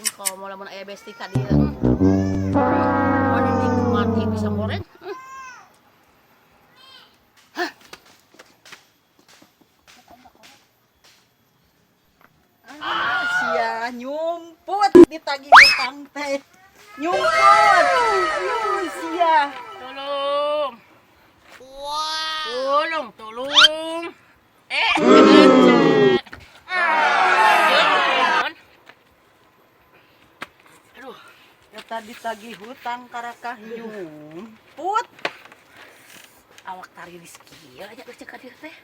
Aing komo lamun aya besti ka dieu. Mana nikmat ieu pisang goreng. Hah. Ah, sia nyumput ditagih hutang teh. Nyumput. Aduh, sia. Tolong. Wow. Tolong, tolong. Eh. Aduh, Eta ditagih hutang karakah nyumput. Awak tariris kieu aja geus ka dieu teh.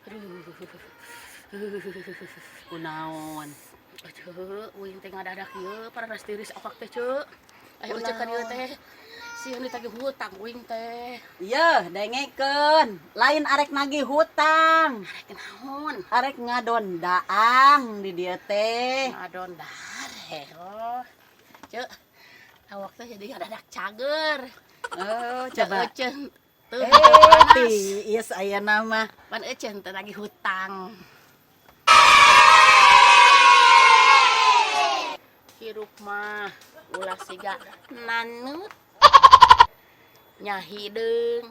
Aduh. Kunaon? Ceu, uing teh ngadadak ieu pararas tiris awak teh, Ceu. Ayo ceu ka dieu teh. Sieun ditagih hutang uing teh. Iya, dengekeun. Lain arek nagih hutang. Arek naon? Arek ngadon daang di dieu teh. Ngadon dahar oh. Ceu, awak teh jadi ngadadak cager. Oh, Coba. coba. Eceun teu Eh, panas. tiis aya nama. Pan eceun teh nagih hutang. Hirup mah ulah siga nanut. Nya hideung,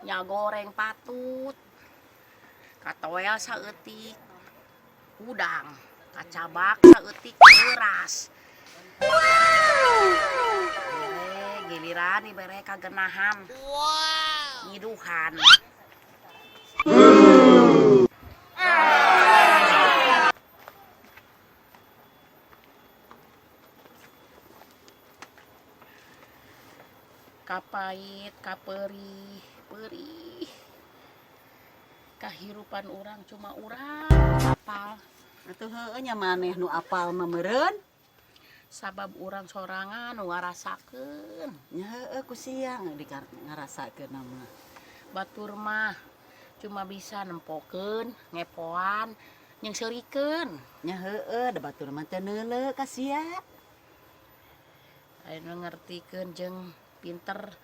nya goreng patut. Katoel saeutik udang, kacabak saeutik beras. Bere giliran dibere kagenahan. Wow. Nyiduhan. Kapait, kaperih, perih. Kahirupan orang cuma urang apal. Atuh heueuh nya maneh nu apal mah meureun. Sabab urang sorangan nu ngarasakeun. Nya heueuh ku siang di ngarasakeun mah. Batur mah cuma bisa nempokeun, ngepoan, jeung seurikeun. Nya heueuh da batur mah teu neuleu ka sia. Aya nu ngertikeun jeung pinter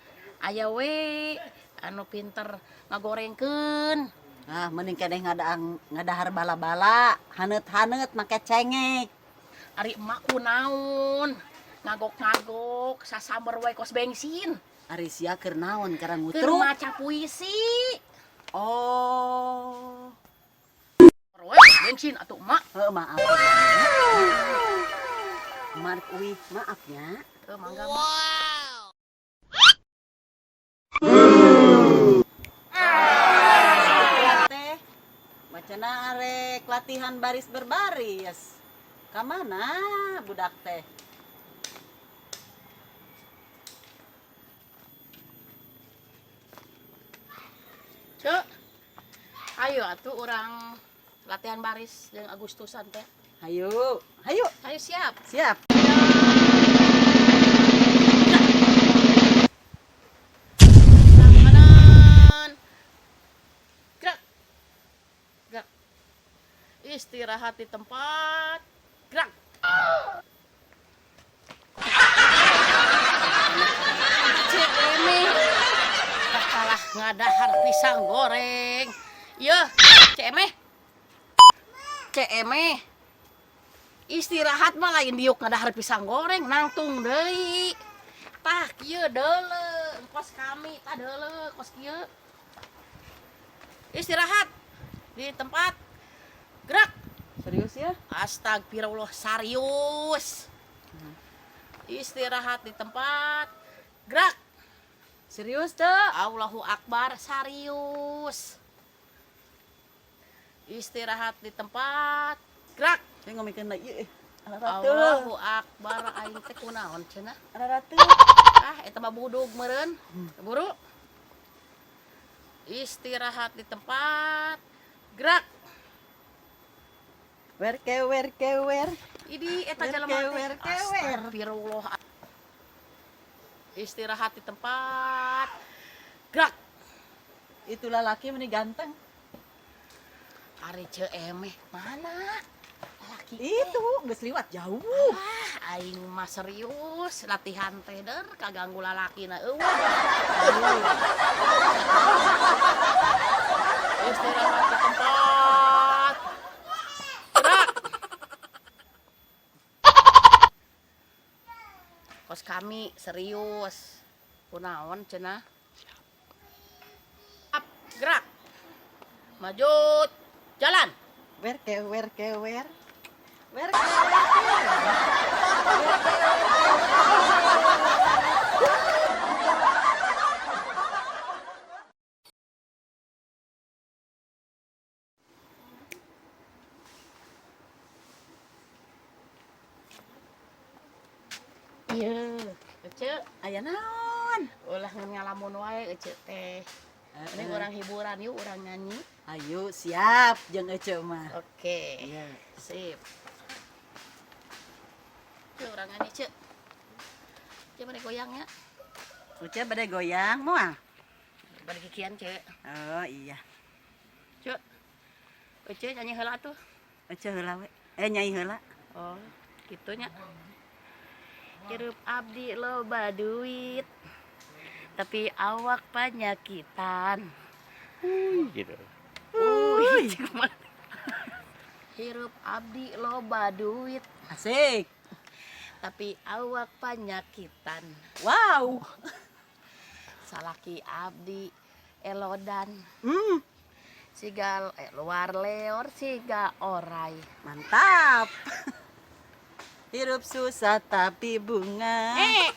aya we anu pinter ngagorengkeun. Ah, mending keneh ngadaang ngadahar bala-bala, haneut-haneut make cengek. Ari emak kunaon? Ngagok-ngagok sasamber we kos bensin. Ari sia keur naon karang Keur ngutruk? maca puisi. Oh. We bensin atuh emak. Heuh, maaf. Mark uih, maaf nya. Heuh, mangga mak. Teh, macana arek latihan baris berbaris. Ka mana budak teh? Cek, ayo atuh urang latihan baris jeung Agustusan teh. Hayu, hayu. Ayo siap. Siap. Kanan. Gerak. Gerak. Istirahat di tempat. Gerak. Cek ini. Kalah ngadahar pisang goreng. Yeuh, Cek Emeh. Cek Emeh. Istirahat mah lain diuk ngadahar pisang goreng, nangtung deui. Tah kieu deuleu, kos kami tah deuleu kos kieu. Istirahat di tempat. Gerak. Serius ya? Astagfirullah, serius. Istirahat di tempat. Gerak. Serius teu? Allahu Akbar, serius. Istirahat di tempat. Gerak. Saya ngomongkeun deui ieu. Alaratuh. Allahu Akbar, aing teh kunaon cenah? Alaratuh. Ah, eta mah budug meureun. Buru. Istirahat di tempat. Gerak. Wer kewer kewer. Idi eta Wer jelema teh. kewer kewer. Astagfirullah. Istirahat di tempat. Gerak. Itulah laki meni ganteng. Ari Ceu Emeh mana? Laki Itu geus liwat jauh. Ah, aing mah serius latihan teh der kaganggu lalakina eueuh. Istirahat di tempat. Gerak. Kos kami serius. Kunaon cenah? Up, gerak. Maju, jalan. Wer kewer kewer. Wer kewer kewer. Wer kewer kewer. Iya, Ece, Aya naon? Ulah ngan ngalamun wae Ece teh. Ini urang hiburan yuk, urang nyanyi. Ayo siap jeung Ece mah. Oke. Iya. Sip. Cek, urang nyanyi, Cek. Cek, bade goyang ya. Ece bade goyang moal? Bade kikian, Cek. Oh iya. Cek. Ece nyanyi heula tuh. Ece heula we. Eh, nyai heula. Oh, kitu nya. Hirup abdi loba duit, tapi awak panyakitan. Gitu. Uy, hirup abdi loba duit, Asik. Tapi awak panyakitan. Wow. Salaki abdi elodan. Siga luar leor siga orai. Mantap. Hirup susah tapi bungah. Eh,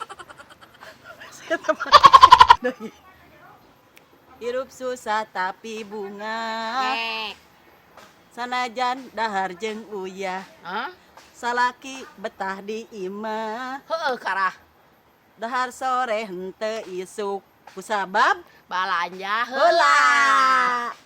Hirup susah tapi bungah. Eh. Sanajan dahar jeung uyah. Hah? Salaki betah di imah. Heeh, karah. Dahar sore henteu isuk. Kusabab balanja heula. Heula.